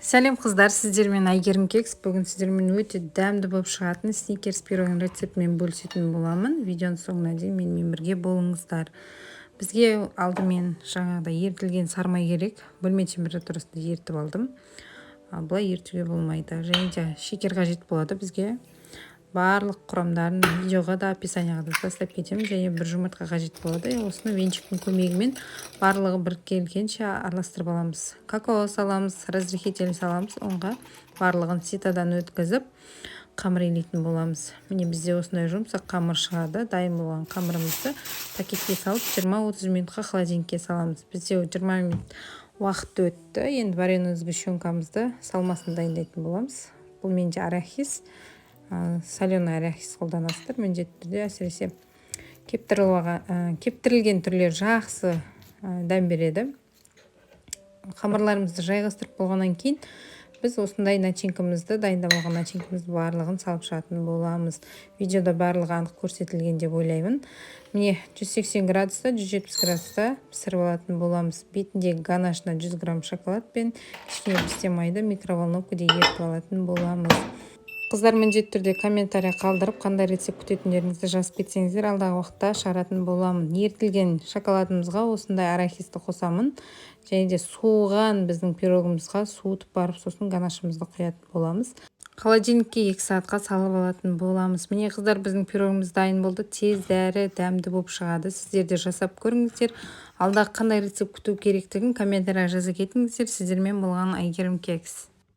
Сәлем, қыздар! Сіздермен Әйгерім Кекс. Бүгін сіздермен өте дәмді болып шығатын сникерс пирогының рецептімен бөлісетін боламын. Видеоның соңына дейін менімен бірге болыңыздар. Бізге алдымен жаңағыдай ерітілген сарымай керек. Бөлме температурасында ерітіп алдым, былай ерітуге болмайды. Және де шекер қажет болады бізге. Барлық құрамдарын видеоға да, описанияға да тастап кетемін. Және бір жұмыртқа қажет болады. Осыны венчиктің көмегімен барлығы біріккенше араластырып аламыз. Какао саламыз, разрыхлитель саламыз ұнға. Барлығын ситодан өткізіп, қамыр илейтін боламыз. Міне, бізде осындай жұмсақ қамыр шығады. Дайын болған қамырымызды пакетке салып, 20-30 минутқа холодильникке саламыз. Бізде 20 минут уақыт өтті. Енді вареный сгущенкамызды, салмасын дайындайтын боламыз. Бұл менде арахис, соленый арахис қолданасыздар міндетті түрде. Әсіресе кептірілген түрлері жақсы дәм береді. Қамырларымызды жайғастырып болғаннан кейін, біз осындай начинкамызды, дайындап алған начинкамызды барлығын салып шығатын боламыз. Видеода барлығы анық көрсетілген деп ойлаймын. Міне, 180 градуста, 170 градуста пісіріп алатын боламыз. Бетіндегі ганашына 100 грамм шоколад пен кішкене пісте майды микроволновкада ерітіп алатын боламыз. Қыздар, міндетті түрде комментарий қалдырып, қандай рецепт күтетіндеріңізді жазып кетсеңіздер, алдағы уақытта шығаратын боламын. Ерітілген шоколадымызға осындай арахисті қосамын және де суыған біздің пирогымызға суытып барып, сосын ганашымызды құятын боламыз. Холодильникке 2 сағатқа салып алатын боламыз. Міне, қыздар, біздің пирогымыз дайын болды. Тез әрі дәмді болып шығады. Сіздер де жасап көріңіздер. Алдағы қандай рецепт күту керектігін комментарийға жаза кетіңіздер. Сіздермен болған Әйгерім Кекс.